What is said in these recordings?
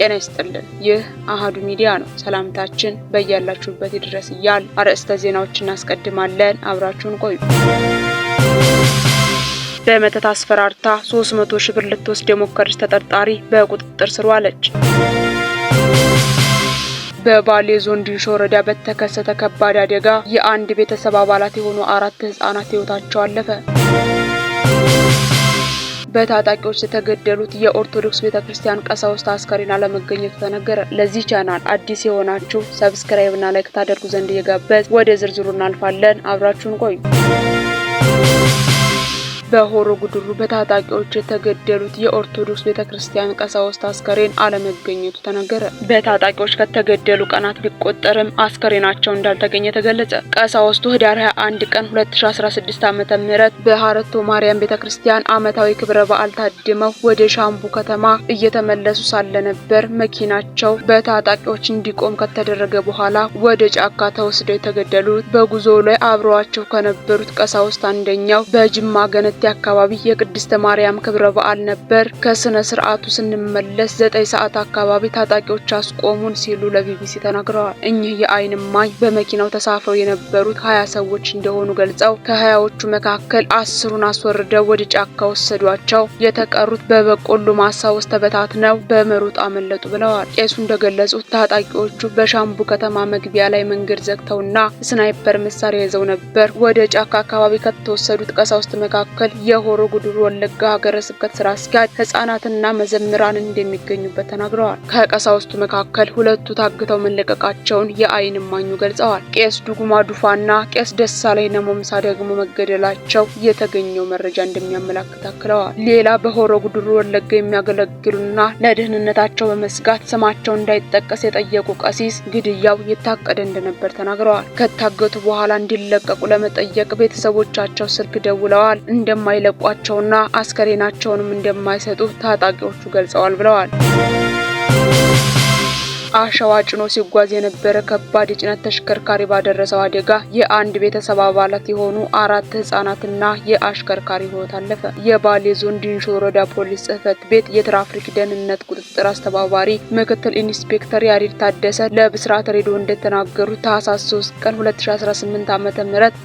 ጤና ይስጥልን። ይህ አሃዱ ሚዲያ ነው። ሰላምታችን በያላችሁበት ይድረስ እያል አርዕስተ ዜናዎችን እናስቀድማለን። አብራችሁን ቆዩ። በመተት አስፈራርታ 300 ሺህ ብር ልትወስድ የሞከረች ተጠርጣሪ በቁጥጥር ስር ዋለች። በባሌ ዞን ዲንሾ ወረዳ በተከሰተ ከባድ አደጋ የአንድ ቤተሰብ አባላት የሆኑ አራት ህጻናት ህይወታቸው አለፈ። በታጣቂዎች የተገደሉት የኦርቶዶክስ ቤተክርስቲያን ቀሳውስት አስከሬን አለመገኘቱ ተነገረ። ለዚህ ቻናል አዲስ የሆናችሁ subscribe እና like ታደርጉ ዘንድ እየጋበዝን ወደ ዝርዝሩ እናልፋለን። አብራችሁን ቆዩ። በሆሮ ጉድሩ በታጣቂዎች የተገደሉት የኦርቶዶክስ ቤተክርስቲያን ቀሳውስት አስከሬን አለመገኘቱ ተነገረ። በታጣቂዎች ከተገደሉ ቀናት ቢቆጠርም አስከሬናቸው እንዳልተገኘ ተገለጸ። ቀሳውስቱ ህዳር 21 ቀን 2016 ዓ.ም በሀረቶ ማርያም ቤተክርስቲያን ዓመታዊ ክብረ በዓል ታድመው ወደ ሻምቡ ከተማ እየተመለሱ ሳለ ነበር መኪናቸው በታጣቂዎች እንዲቆም ከተደረገ በኋላ ወደ ጫካ ተወስደው የተገደሉት። በጉዞው ላይ አብረዋቸው ከነበሩት ቀሳውስት አንደኛው በጅማ ገነት አካባቢ የቅድስተ ማርያም ክብረ በዓል ነበር። ከስነ ስርዓቱ ስንመለስ 9 ሰዓት አካባቢ ታጣቂዎች አስቆሙን ሲሉ ለቢቢሲ ተናግረዋል። እኚህ የዓይን እማኝ በመኪናው ተሳፍረው የነበሩት 20 ሰዎች እንደሆኑ ገልጸው ከ20ዎቹ መካከል 10ሩን አስወርደው ወደ ጫካ ወሰዷቸው፣ የተቀሩት በበቆሎ ማሳ ውስጥ ተበታትነው በመሮጥ አመለጡ ብለዋል። ቄሱ እንደገለጹት ታጣቂዎቹ በሻምቡ ከተማ መግቢያ ላይ መንገድ ዘግተውና ስናይፐር መሳሪያ ይዘው ነበር። ወደ ጫካ አካባቢ ከተወሰዱት ቀሳውስት መካከል የሆሮ ጉድሩ ወለጋ ሀገረ ስብከት ስራ አስኪያጅ፣ ህጻናትና መዘምራን እንደሚገኙበት ተናግረዋል። ከቀሳውስቱ መካከል ሁለቱ ታግተው መለቀቃቸውን የዓይን እማኙ ገልጸዋል። ቄስ ዱጉማ ዱፋና ቄስ ደሳለኝ ነሞምሳ ደግሞ መገደላቸው የተገኘው መረጃ እንደሚያመላክት አክለዋል። ሌላ በሆሮ ጉድሩ ወለጋ የሚያገለግሉና ለደህንነታቸው በመስጋት ስማቸው እንዳይጠቀስ የጠየቁ ቀሲስ ግድያው የታቀደ እንደነበር ተናግረዋል። ከታገቱ በኋላ እንዲለቀቁ ለመጠየቅ ቤተሰቦቻቸው ስልክ ደውለዋል። እንደማይለቋቸውና አስከሬናቸውንም እንደማይሰጡ ታጣቂዎቹ ገልጸዋል ብለዋል። አሸዋ ጭኖ ሲጓዝ የነበረ ከባድ የጭነት ተሽከርካሪ ባደረሰው አደጋ የአንድ ቤተሰብ አባላት የሆኑ አራት ህጻናትና የአሽከርካሪ ህይወት አለፈ። የባሌ ዞን ዲንሾ ወረዳ ፖሊስ ጽሕፈት ቤት የትራፊክ ደህንነት ቁጥጥር አስተባባሪ ምክትል ኢንስፔክተር ያሬድ ታደሰ ለብስራት ሬዲዮ እንደተናገሩት ታህሳስ 3 ቀን 2018 ዓ.ም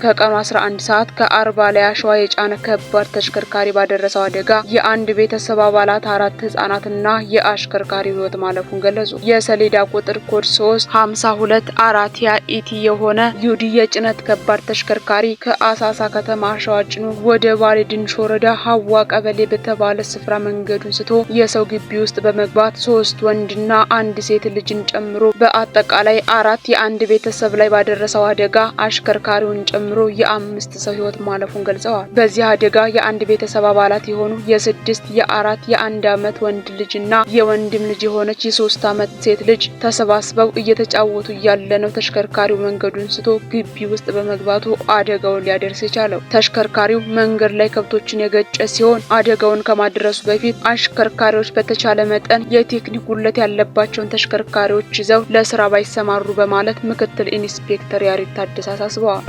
ከቀኑ 11 ሰዓት ከ40 ላይ አሸዋ የጫነ ከባድ ተሽከርካሪ ባደረሰው አደጋ የአንድ ቤተሰብ አባላት አራት ህጻናትና የአሽከርካሪ ህይወት ማለፉን ገለጹ። የሰሌዳ ቁጥር ኮድ 3 52 4 ኢቲ የሆነ UD የጭነት ከባድ ተሽከርካሪ ከአሳሳ ከተማ አሸዋ ጭኖ ወደ ባሌ ዲንሾ ወረዳ ሀዋ ቀበሌ በተባለ ስፍራ መንገዱን ስቶ የሰው ግቢ ውስጥ በመግባት 3 ወንድና አንድ ሴት ልጅን ጨምሮ በአጠቃላይ አራት የአንድ ቤተሰብ ላይ ባደረሰው አደጋ አሽከርካሪውን ጨምሮ የአምስት ሰው ህይወት ማለፉን ገልጸዋል። በዚህ አደጋ የአንድ ቤተሰብ አባላት የሆኑ የ6፣ የ4፣ የ1 ዓመት ወንድ ልጅና የወንድም ልጅ የሆነች የ3 ዓመት ሴት ልጅ ተሰባስበው እየተጫወቱ እያለ ነው ተሽከርካሪው መንገዱን ስቶ ግቢ ውስጥ በመግባቱ አደጋውን ሊያደርስ የቻለው። ተሽከርካሪው መንገድ ላይ ከብቶችን የገጨ ሲሆን አደጋውን ከማድረሱ በፊት አሽከርካሪዎች በተቻለ መጠን የቴክኒክ ጉድለት ያለባቸውን ተሽከርካሪዎች ይዘው ለስራ ባይሰማሩ በማለት ምክትል ኢንስፔክተር ያሬድ ታደሰ አሳስበዋል።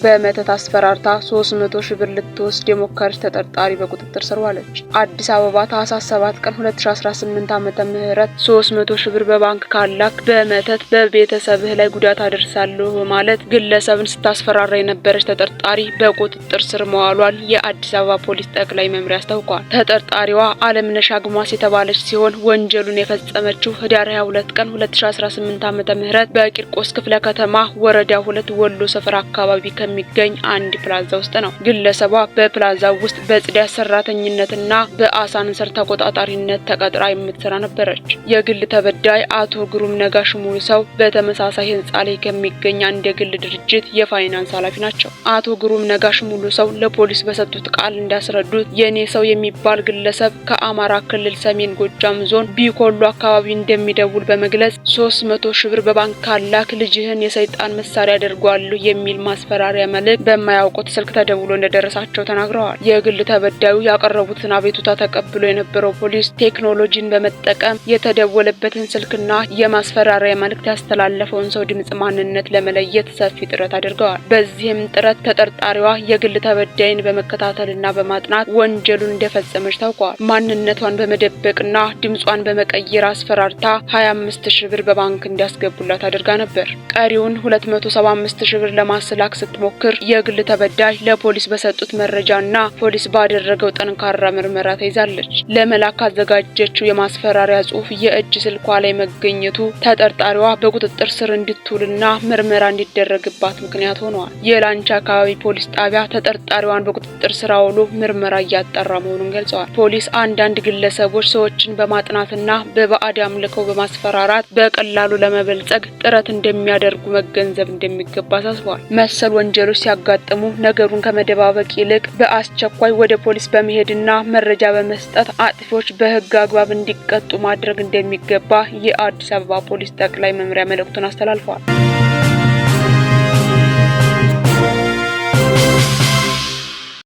በመተት አስፈራርታ 300 ሺህ ብር ልትወስድ የሞከረች ተጠርጣሪ በቁጥጥር ስር ዋለች። አዲስ አበባ ታህሳስ 7 ቀን 2018 ዓመተ ምህረት 300 ሺህ ብር በባንክ ካላክ በመተት በቤተሰብህ ላይ ጉዳት አደርሳለሁ በማለት ግለሰብን ስታስፈራራ የነበረች ተጠርጣሪ በቁጥጥር ስር መዋሏን የአዲስ አበባ ፖሊስ ጠቅላይ መምሪያ አስታውቋል። ተጠርጣሪዋ አለምነሽ አግማስ የተባለች ሲሆን ወንጀሉን የፈጸመችው ህዳር 22 ቀን 2018 ዓመተ ምህረት በቂርቆስ ክፍለ ከተማ ወረዳ 2 ወሎ ሰፈር አካባቢ የሚገኝ አንድ ፕላዛ ውስጥ ነው። ግለሰቧ በፕላዛው ውስጥ በጽዳት ሰራተኝነትና በአሳንሰር ተቆጣጣሪነት ተቀጥራ የምትሰራ ነበረች። የግል ተበዳይ አቶ ግሩም ነጋሽ ሙሉ ሰው በተመሳሳይ ህንጻ ላይ ከሚገኝ አንድ የግል ድርጅት የፋይናንስ ኃላፊ ናቸው። አቶ ግሩም ነጋሽ ሙሉ ሰው ለፖሊስ በሰጡት ቃል እንዳስረዱት የኔ ሰው የሚባል ግለሰብ ከአማራ ክልል ሰሜን ጎጃም ዞን ቢኮሎ አካባቢ እንደሚደውል በመግለጽ 300 ሺህ ብር በባንክ ካላክ ልጅህን የሰይጣን መሳሪያ አደርገዋለሁ የሚል ማስፈራሪያ የማስፈራሪያ መልእክት በማያውቁት ስልክ ተደውሎ እንደደረሳቸው ተናግረዋል። የግል ተበዳዩ ያቀረቡትን አቤቱታ ተቀብሎ የነበረው ፖሊስ ቴክኖሎጂን በመጠቀም የተደወለበትን ስልክና የማስፈራሪያ መልእክት ያስተላለፈውን ሰው ድምጽ ማንነት ለመለየት ሰፊ ጥረት አድርገዋል። በዚህም ጥረት ተጠርጣሪዋ የግል ተበዳይን በመከታተልና በማጥናት ወንጀሉን እንደፈጸመች ታውቋል። ማንነቷን በመደበቅና ድምጿን በመቀየር አስፈራርታ 25 ሺህ ብር በባንክ እንዲያስገቡላት አድርጋ ነበር። ቀሪውን 275 ሺህ ብር ለማስላክ ስትሞክር የግል ተበዳይ ለፖሊስ በሰጡት መረጃና ፖሊስ ባደረገው ጠንካራ ምርመራ ተይዛለች። ለመላክ ካዘጋጀችው የማስፈራሪያ ጽሑፍ የእጅ ስልኳ ላይ መገኘቱ ተጠርጣሪዋ በቁጥጥር ስር እንድትውልና ምርመራ እንዲደረግባት ምክንያት ሆኗል። የላንቻ አካባቢ ፖሊስ ጣቢያ ተጠርጣሪዋን በቁጥጥር ስር አውሎ ምርመራ እያጣራ መሆኑን ገልጸዋል። ፖሊስ አንዳንድ ግለሰቦች ሰዎችን በማጥናትና በባዕድ አምልከው በማስፈራራት በቀላሉ ለመበልጸግ ጥረት እንደሚያደርጉ መገንዘብ እንደሚገባ አሳስበዋል። መሰል ወንጀሎች ሲያጋጥሙ ነገሩን ከመደባበቅ ይልቅ በአስቸኳይ ወደ ፖሊስ በመሄድና መረጃ በመስጠት አጥፊዎች በሕግ አግባብ እንዲቀጡ ማድረግ እንደሚገባ የአዲስ አበባ ፖሊስ ጠቅላይ መምሪያ መልእክቱን አስተላልፈዋል።